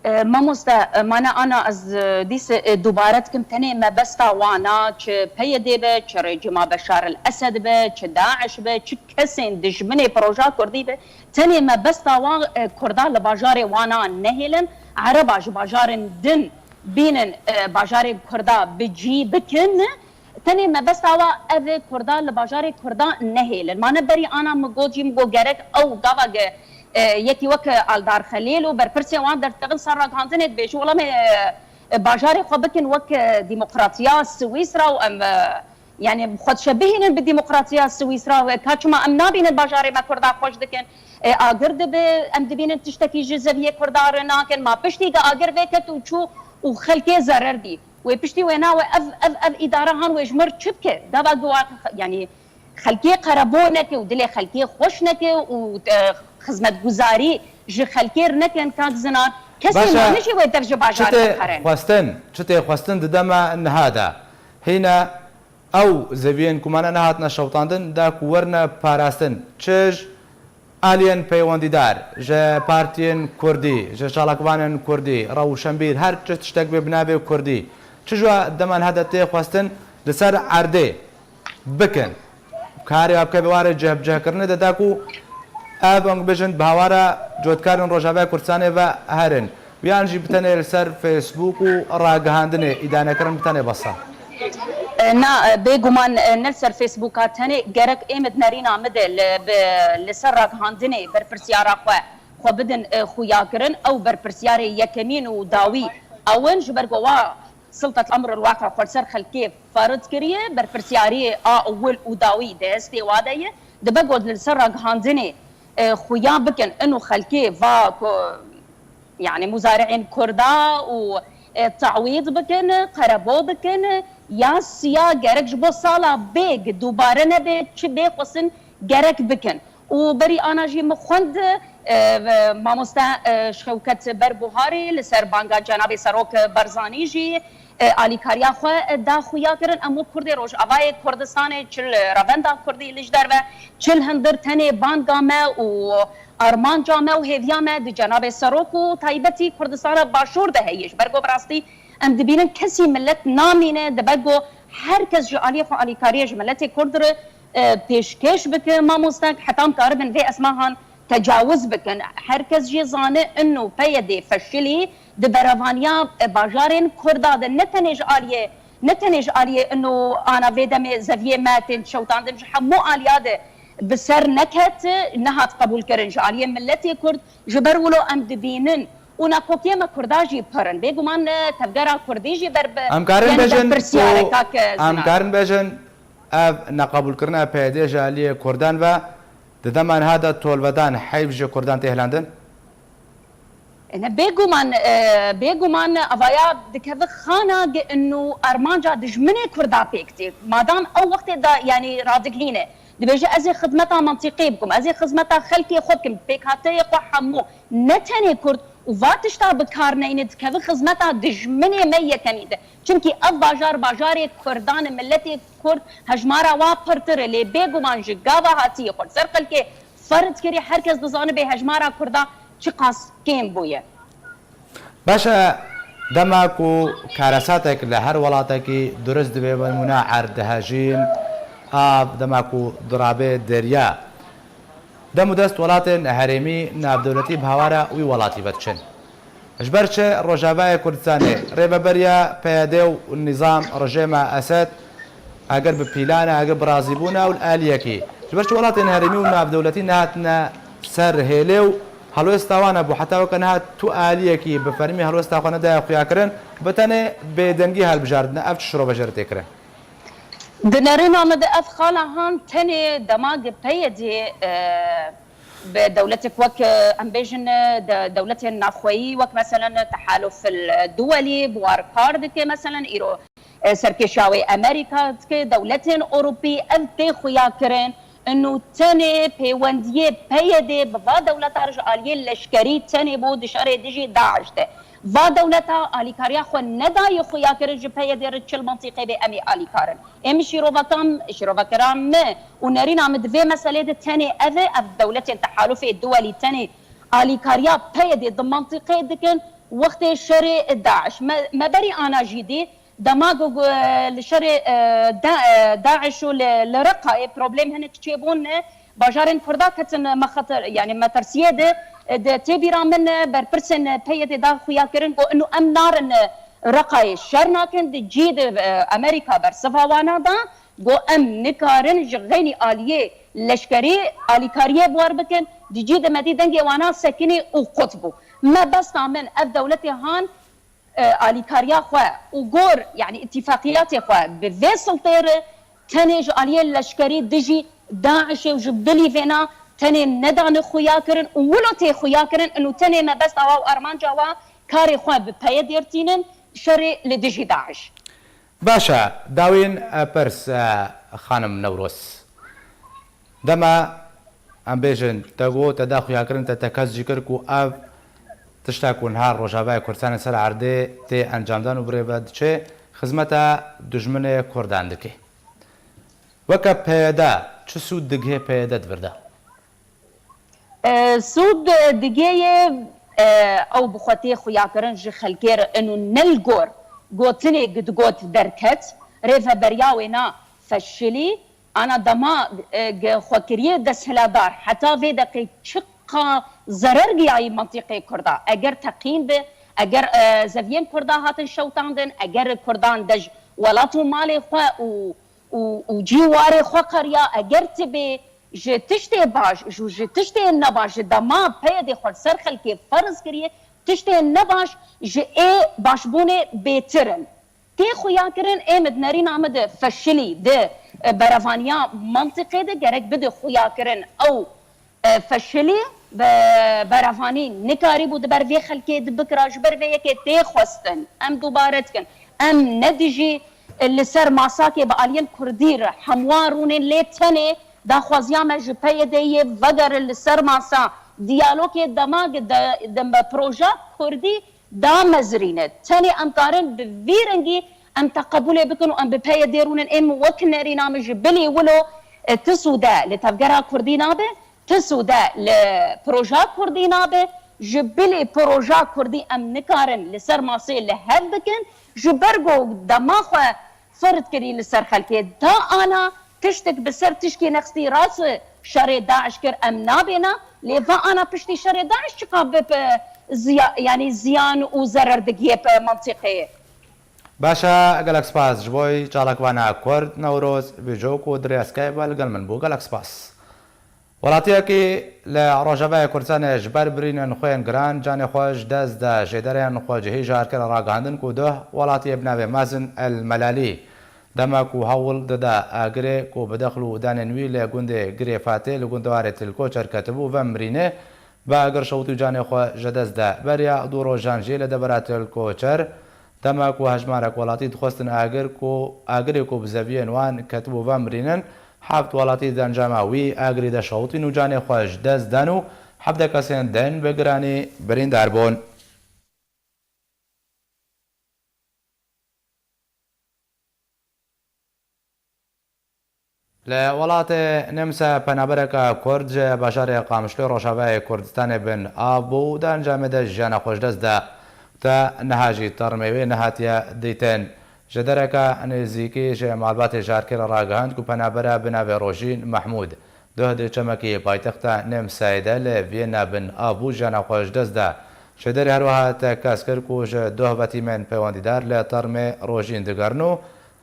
E, mamoste, e, mane ana ez, e, dîs, e, dubare dikim, tenê mebesta wana, çi P Y D be, çi rejîma Beşar el Esed be, çi DAIŞ be, çi kesên dijminê proja Kurdî be, tenê mebesta wan, e, Kurda li bajarê wana nehêlin, Ereba ji bajarên din bînin, e, bajarê Kurda bi cî bikin. Tenê mebesta wa ev e, Kurda li bajarê Kurda nehêlin. Mane berî ana min got jî, min got gerek ew gava ge, e, yekî wek Aldar Xelîl û berpirsê wan derdikevin ser ragihandinê dibêjin, wela me, e, e, bajarê xwe bikin wek, e, demokratiya Swîsra û em, e, yani xwe dişebihînin bi demokratiya Swîsra û ka çima em nabînin bajarê me Kurda xweş dikin. E, agir dibe, em dibînin tiştekî ji zeviyê Kurda re nakin. Ma piştî ge agir vêket û çû û xelkê zerer dî. Wê piştî wê nawe ev, ev, ev îdare han wê ji mir çi bike? Gava gi wa, yanî xelkê qerebo neke û dilê xelkê xweş neke û, e, xizmetguzarî ji xelkê re nekin, kak Zinan, kesê Baş e, mane jî wê dev ji çi bajarê tê bixerin. Xwestin, çi tê xwestin di dema niha de? Hîna ew zeviyên ku mane nehatine şewitandin, da ku werine parastin. Çi ji aliyên peywendîdar, ji partiyên kurdî, ji çalakvanên kurdî, rewşenbîr, her çi tiştek bê bi navê kurdî, çi ji we dema niha de tê xwestin li ser erdê bikin, karê wa bike bi warê cihbicihkirinê de, da ku ev, em bêjin, bi hawara cotkarên Rojavayê Kurdistanê ve herin. Yan jî bi tenê li ser Facebook û ragihandinê îdanekirin bi tenê bes e? E, na, e, bêguman, e, ne li ser Facebooka tenê, gerek ê min di nerîna min de li, bi, li ser ragihandinê berpirsyara xwe, xwe bidin, e, xuyakirin. Ew berpirsyarê yekemîn û dawî ew in, ji ber ku wa Siltet Emr el Waqi xwe li ser xelkê ferid kiriye, berpirsyariyê a ewil û dawî di destê wa de ye. Dibe ku li ser ragihandinê, e, xuya bikin, ino xelkê va ku yani muzari'ên Kurda û, e, tawîd bikin, qerebo bikin, ya siya gerek ji bo sala bêg dubare nebe, çi bê xwestin gerek bikin. Û berî ana jî min xwend, e, ve mamoste, e, Şewket Berbuharî li ser banga Cenabê Serok Barzanî jî, e, alîkariya xwe, e, da xuya kirin. Em wek Kurdê Rojavayê Kurdistanê çi li Revenda Kurdî li ji derve, çi li hundir tenê banga me û armanca me û hêviya me di Cenabê Serok û taybetî Kurdistana Başûr de heye. Ji ber ku bi rastî em dibînin kesî milet namîne, dibe ku her kes ji aliyê xwe alîkariyê ji miletê Kurd re, e, pêşkêş bike, mamoste, heta em karibin vê esmahan tecawiz bikin. Her kes jî zane ino P Y D feşilî di berevaniya, e, bajarên Kurda de, ne tenê ji aliyê, ne tenê ji aliyê ino ana vê demê zeviyê me tên şewitandin, ji hemû aliya de bi ser neket, nehat qebûlkirin ji aliyê miletê Kurd. Ji ber wilo em dibînin û nakokiyê me Kurda jî pir in. Bêguman, e, tevgera Kurdî jî ber bi, em karin yani bêjin berpirsyar e, ku kak, e, em Zinan. Karin bêjin ev neqebûlkirina P Y D ji aliyê Kurdan ve di dema niha de tolvedan heyv ji Kurdan tê hilandin? E, ne, bêguman, e, bêguman avaya dikeve xana ge ino armanca dijminê Kurda pêk tê. Madam ew wextê da, yani, radiglîne, dibêje, ez ê xizmeta mentiqê bikim, ez ê xizmeta xelkê xwe bikim, pêkhateyê xwe hemû, ne tenê Kurd, û va tişta bi kar neyne, dikeve xizmeta dijminê me yekemî de. Çimkî ev bajar, bajarê Kurdan e, miletê Kurd hejmara wa pirtir e, lê bêguman ji gava hatiyê xwe li ser xelkê ferid kirî, her kes dizanibe hejmara Kurda çiqas kêm bûye. Baş e, dema ku karesatek li her welatekî durist dibe, bi nimûne erd dihejîn, av, dema ku dirabe derya, dem û dest welatên herêmî navdewletî bi hawara wî welatî ve diçin. Ji ber çi Rojavayê Kurdistanê, rêveberiya P Y D û nîzam rejêma Esed, eger bi pîlan e, eger bi razîbûn e û li aliyekî, ji ber çi welatên herêmî û navdewletî nehatine ser hêlê û helwêsta wan hebû, heta weke niha tu aliyekî bi fermî helwêsta xwe nedaye xuyakirin, bi tenê bêdengî hilbijartine, ev çi şirove jê re tê kirin? Di nerîna me de ev xala han tenê dema ge P Y D, e, bi dewletek wek, e, em bêjin, e, de, dewletên navxweyî wek meselen Tehaluf el Duwelî bi war kar dike, meselen îro, e, serkêşiya wê Amerîka dike, dewletên Ewropî ev tê xuya kirin, Ino tenê pêwendiyê P Y D bi va dewleta ji aliyê leşkerî tenê bû di şerê dijî DAIŞ de. Va dewleta alîkariya xwe nedayê xuyakirin ji P Y D re çil mantîqê bê em ê alîkarin. Ê min şîrovekan, şîrovekira min û nerîna min di vê meselê de tenê ev e, ev dewletên tehalufê duwelî tenê alîkariya P Y D di mantîqê dikin, wextê şerê DAIŞ. Me, me berî ana jî dî, dema ku, ku, li şerê, e, Da-, e, DAIŞ û li, li Reqayê problem hinek çêbûn, bajarên Kurda ketin mexeter, yani metirsiyê de, e, de tê bîra min, e, berpirsên P Y D da xuya kirin ku inu em narin, e, Reqayê şer nakin, di cî de, e, Amerîka bersiva wana da, ku em nikarin ji xeynî aliyê leşkerî alîkariyê bi wer bikin, di cî de me dî dengê wana sekinî û qut bû. Mebesta min ev dewletê han, e, alîkariya xwe û gor, yani îtîfaqiyatê xwe bi vê siltê re tenê ji aliyê leşkerî dijî DAIŞê û ji bilî vêna tenê nedane xuya kirin û wilo tê xuya kirin, û tenê mebesta wa û armanca wa karê xwe bi P Y D re tînin, şerê li dijî DAIŞ. Baş e, dawîn, e, pirs, e, xanim Newroz. Dema em bêjin, te got, te da xuyakirin, te, te kes jî kir ku ev tişta ku niha Rojavayê Kurdistanê ser erdê tê encamdan û bi rê ve diçe, xizmeta dijminê Kurdan dike. Weke P Y D, çi sûd digihê P Y D di vir de? E, sûd digihê, e, ew bi xwe tê xuyakirin ji xelkê re, ino ne li gor gotinê ku digot derket, rêveberiya wêna feşilî, ana dema, e, gi xwekiriyê desthilatdar heta vê deqê çiqa zerer giyayî mentîqê Kurda. Eger teqîn bi, eger, e, zeviyên Kurda hatin şewtandin, eger Kurdan dej welat û malê xwe û, û, û cî warê xwe qeriya, eger tibê ji tiştê baş, ji, ji tiştê nebaş, ji dema P Y D xwe li ser xelkê ferz kiriye, tiştê nebaş ji ê başbûnê bêtir in. Tê xuyakirin, ê min di nerîna min de feşilî di, e, berevaniya mentiqê de gerek bide xuyakirin. Ew, e, feşilî be-, berevanî nikarîbû di ber vê xelkê de bikira, ji ber vê yekê tê xwestin. Em dubare dikin. Em ne dijî, e, li ser masakê bi aliyên kurdî re hemû rûnên lê tenê daxwaziya me ji P Y D'yê vegerin li ser masa diyalogê dema de, de me proja kurdî da mezirîne. Tenê em karin bi vî rengî em teqebûlê bikin û em bi P Y D rûnin. Êm wek nerîna min ji bilî wilo, e, ti sûde li tevgera kurdî nabe, ti sûde li proja kurdî nabe, ji bilî proja kurdî em nikarin li ser masê li hev bikin, ji ber ku dema xwe ferd kirî li ser xelkê. Da ana tiştek bi ser tişkî nexstî rast şerê DAIŞ kir, em nabêna, lê va ana piştî şerê DAIŞ çiqa bi, bi ziya-, yanî ziyan û zerer digiyê bi mentiqeyê. Baş e, gelek spas ji bo çalakvana Kurd Newroz Bîco ku di rêya Skype ve li gel min bû. Gelek spas. Welatiyekî li Rojavayê Kurdistanê ji ber birînên xwe yên giran canê xwe ji dest da. Jêderên xwecihî ji Agirê ragihandin ku duh welatiyê bi navê Mazen El Melalî, dema ku hewl dida agirê ku bi dexl û danên wî li gundê Girê Fatê li gundewarê Til Koçer ketibû ve mirînê, bi agir şewitî û canê xwe ji dest da. Beriya du rojan jî li debera Til Koçer, dema ku hejmarek welatî dixwestin agir ku, agirê ku bi zeviyên wan ketibû ve mirînin, heft welatî di encama wî agirî de şewitîn û canê xwe ji dest dan û hevdeh kesên din bi giranî birîndar bûn. Li welatê Nemsa penabereke Kurd ji bajarê Qamişloyê Rojavayê Kurdistanê bin av bû û di encamê de jiyana xwe ji dest da. Ta niha jî termê wê nehatiye dîtin. Ji dereke nêzîkî ji malbatê ji Agirê ragihand ku penabera bi navê Rojîn Mehmûd, duh di çemekî paytexta Nemsayê de li Viyena bin av bû, jiyana xwe ji dest da. Ji derê her wiha tekez kir ku ji duh ve tîmên peywendîdar li termê Rojîn digerin û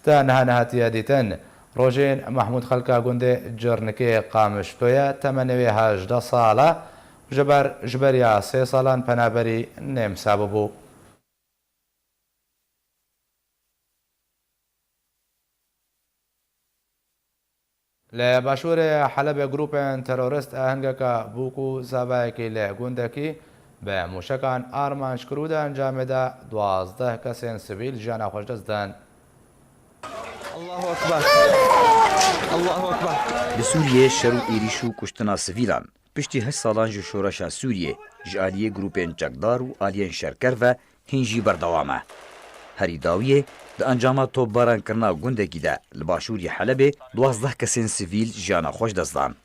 ta niha nehatiye dîtin. Rojîn Mehmûd xelka gundê Cirnikê Qamişlo ye, temenê wê hejdeh sal e û ji ber, ji beriya sê salan penaberî Nemsa bûbû. Li başûrê Helebê grûpên terorîst a hingeka bûk û zavayekî li gundekî bi mûşekan armanc kir û di encamê de duwazdeh kesên sivîl jiyana xwe ji dest dan. Allahu Ekber. Li Sûriyê şer û êrîş û kuştina sivîlan piştî heşt salan ji şoreşa Sûriyê ji aliyê grûpên çekdar û aliyên şerker ve hîn jî berdewam e. Herî dawiyê, di encama topbarankirina gundekî de li başûrî Helebê duwazdeh kesên sivîl jiyana xwe ji dest dan.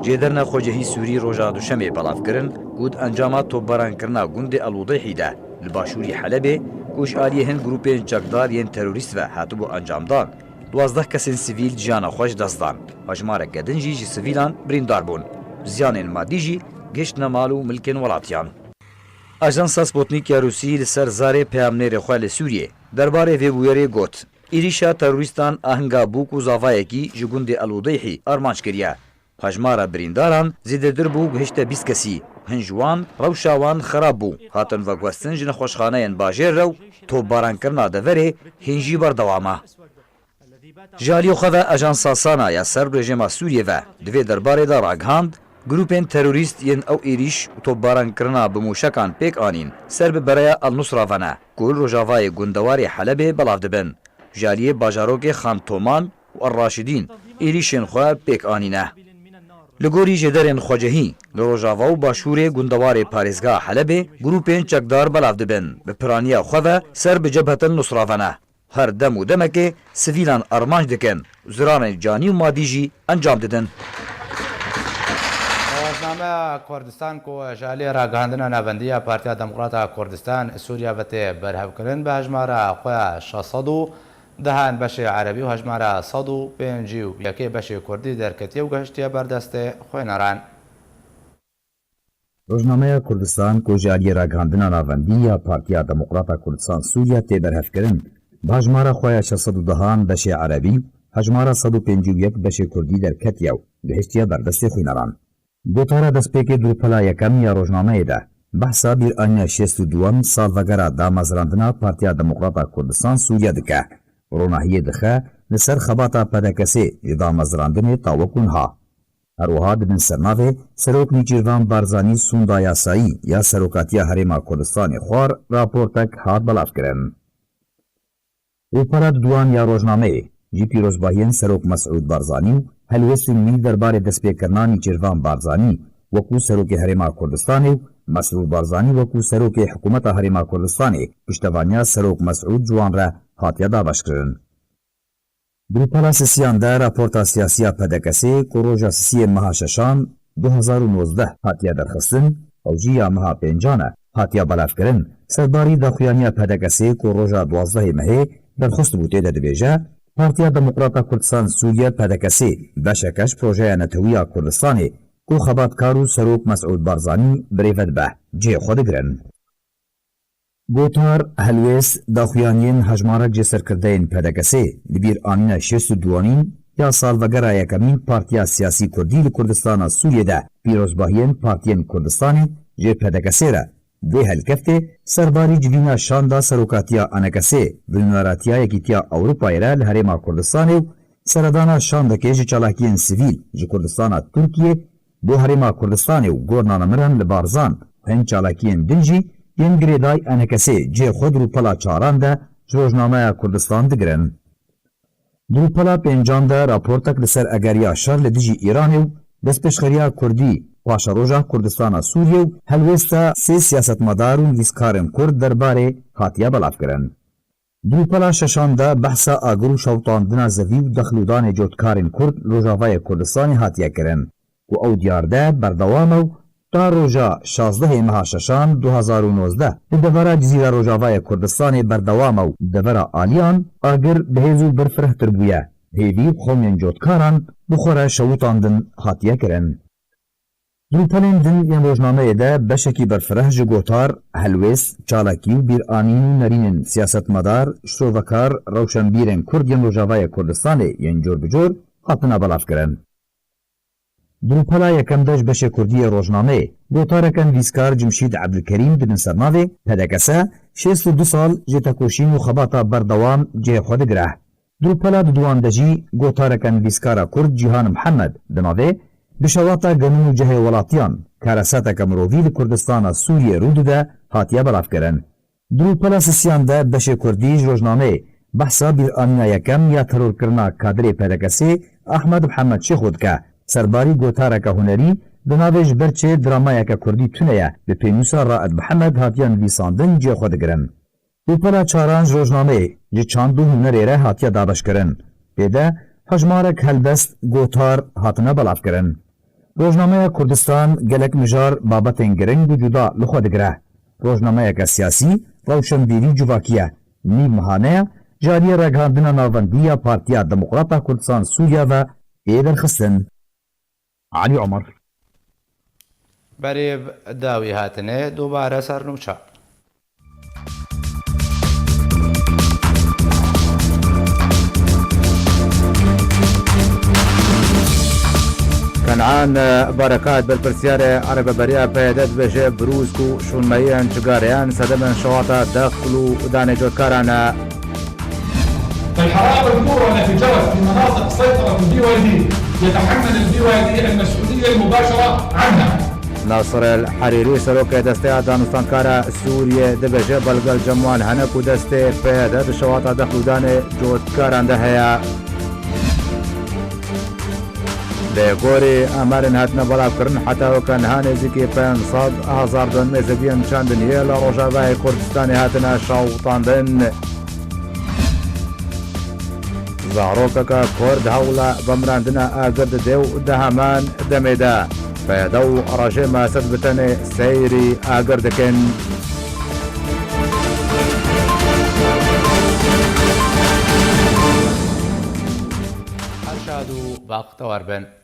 Cêderna Xwecehî Sûrî roja Duşemê belav kirin ku di encama topbarankirina gundê El Widîhî de li başûrî Helebê ku ji aliyê hin grûpên çekdar yên terorîst ve hatibû encamdan, duwazdeh kesên sivîl jiyana xwe ji dest dan. Hejmareke din jî ji sivîlan birîndar bûn. Ziyanên madî jî gihiştine mal û milkên welatiyan. Ajansa Sputnik ya Rûsî li ser zarê peyamnêrê xwe li Sûriyê derbarê vê bûyerê got, Êrîşa terorîstan ahinga bûk û zavayekî ji gundê El Widîhî armanc kiriye. Hejmara birîndaran zêdetir bû, gihişte bîst kesî. Hin ji wan rewşa wan xerab bû. Hatin veguhestin ji nexweşxaneyên bajêr re û topbarankirina deverê hîn jî berdewam e. Ji aliyê xwe ve Ajansa Sana ya ser rejîma Sûriyê ve di vê derbarê de ragihand, grûpên terorîst yên ew êrîş û topbarankirina bi mûşekan pêk anîn ser bi bereya El Nusra ve ne, ku li rojavayê gundewarê Helebê belav dibin. Ji aliyê bajarokê Xan Toman û El Raşidîn êrîşên xwe pêk anîne. Li gorî jêderên xwecehî, li rojava û başûrê gundewarê parêzgeha Helebê grûpên çekdar belav dibin, bi piraniya xwe ve ser bi Cebhet El Nusra ve ne. Her dem û demekê sivîlan armanc dikin û ziranên canî û madî jî encam didin. Rojnameya Kurdistan ku ji alî ragihandina navendî ya Partiya Demokrata Kurdistan Sûriya ve tê berhevkirin, bi hejmara xwe ya şeş sed û dehan beşê erebî û hejmara sed û pêncî û yekê beşê kurdî derketiye û gehiştiye ber destê xwêneran. Rojnameya Kurdistan ku ji aliyê ragihandina navendî ya Partiya Demokrata Kurdistan Sûriya tê berhevkirin, bi hejmara xwe ya şeş sed û dehan beşê erebî, hejmara sed û pêncî û yek beşê kurdî derketiye û gihiştiye ber destê xwîneran. Gotara destpêkê di rûpela yekem ya rojnameyê de behsa bîranîna şêst û duwem salvegera damezrandina Partiya Demokrata Kurdistan Sûriya dike. Ronahiyê dixe li ser xebata P D K S'ê ji damezrandinê ta wekû niha. Her wiha di bin sernavê Serok Nîçîrvan Barzanî sûnda yasayî ya serokatiya Herêma Kurdistanê xwar raportek hat belavkirin. Rûpela duduwan ya rojnameyê jî pîrozbahiyên Serok Mesûd Barzanî û helwêstên wî derbarê destpêkirina Nîçîrvan Barzanî wekû Serokê Herêma Kurdistanê û Mesrûr Barzanî wekû Serokê Hikûmeta Herêma Kurdistanê piştevaniya Serok Mesûd ji wan re hatiye dabeşkirin. Di rûpela sisiyan de raporta siyasî ya P D K S'ê ku roja sisiyê meha şeşan du hezar û nozdeh hatiye derxistin, ew jî ya meha pêncan e, hatiye belavkirin. Serbarî daxuyaniya P D K S'ê ku roja duwazdehê mehê derxist bû tê de dibêje, Partiya Demokrata Kurdistan Sûriye P D K S'ê beşeke ji projeya netewî ya Kurdistanê ku xebatkar û Serok Mesûd Barzanî birêve dibe, cihê xwe digirin. Gotar, helwêst, daxuyaniyên hejmarek ji serkirdeyên P D K S'ê li bîr anîna şêst û duanîn ya salvegera yekemîn partiya siyasî kurdî li Kurdistana Sûriyê de pîrozbahiyên partiyên Kurdistanê ji P D K S'ê re. Vê helkeftê serbarî civîna şanda serokatiya A N K S'ê bi nûneratiya Yekîtiya Ewropayê re li Herêma Kurdistanê û seredana şandekê ji çalakiyên sivîl ji Kurdistana Tirkiyê bo Herêma Kurdistanê û gorna nemiran li Barzan û hin çalakiyên din jî yên girêdayî A N K S'ê cihê xwe di rûpela çaran de ji rojnameya Kurdistan digirin. Di rûpela pêncan de raportek li ser egeriya şer li dijî Îranê û destpêşxeriya Kurdî paşeroja Kurdistana Sûriyê û helwêsta sê siyasetmedar û nivîskarên Kurd derbarê hatiye belavkirin. Di rûpela şeşan de behsa agir û şewitandina zevî û dexlûdanê cotkarên Kurd li Rojavayê Kurdistanê hatiye kirin ku ew diyar de berdewam e û ta roja şazdehê meha şeşan du hezar û nozdeh li devera Cizîra Rojavayê Kurdistanê berdewam e û li devera aliyan agir bi hêz û birfirehtir bûye. Hêvî û xewmên cotkaran bi xwe re şewitandin hatiye kirin. Di rûpelên din yên rojnameyê de beşekî berfireh ji gotar, helwêst, çalakî û bîranîn û nerînên siyasetmedar, şirovekar, rewşenbîrên Kurd yên Rojavayê Kurdistanê yên cor bi cor hatine belavkirin. Di rûpela yekem de ji beşê Kurdî yê rojnameyê gotareke nivîskar Cimşîd Ebdulkerîm di bin sernavê P D K S şêst û du sal ji tekoşîn û xebata berdewam cihê xwe digire. Di rûpela diduwan de jî gotareke nivîskara Kurd Cîhan Mihemed di navê Bi şewata genim û cihê welatiyan kareseteke mirovî li Kurdistana Sûriyê rû dide hatiye belavkirin. Di rûpela sisiyan de beşê Kurdî ji rojnameyê behsa bîranîna yekem ya terorkirina kadirê P D K S'ê Ahmed Mihemed çê xwe dike. Serbarî gotareke hunerî di navê ji ber çê dramayeke kurdî tune ye, bi pênûsa Raed Mihemed hatiye nivîsandin cihê xwe digirin. Pêpala çaran ji rojnameyê ji çand û hunerê re hatiye dabeşkirin. Tê de hejmarek helbest, gotar hatine belavkirin. Rojnameya Kurdistan gelek mijar babetên giring û cuda li xwe digire. Rojnameyeke siyasî, rewşenbîrî civakî ye. Nîv mehane ye, ji aliyê ragihandina navendî ya Partiya Demokrata Kurdistan Sûriye ve ê derxistin. Alî Omer. Berê dawî hatine dubare ser nûça. Ken'an Berekat, berpirsiyarê erebeberiya P Y D dibêje, birûsk û şûnmeyiyên çigareyan sedemên şewata dexl û danê cotkaran e. فالحرائق الكبرى التي جرت في مناطق سيطرة ال B Y D يتحمل ال B Y D المسؤولية المباشرة عنها. Nasir El Herîrî, serokê Desteya Danûstankara Sûriyê, dibêje, belge li cem wan hene ku destê P Y D di şewata dexl û danê cotkaran de heye. Lê gorî emerên hatine belavkirin, heta weke niha nêzîkî pênc sed hezar don mêzeviyên çandiniyê li Rojavayê Kurdistanê hatine şewitandin. Zarokeke Kurd hewla vemirandina agir dide û di heman demê de P Y D û rejîma Esed bi tenê seyrî agir dikin. Her şad û baxtewar bin.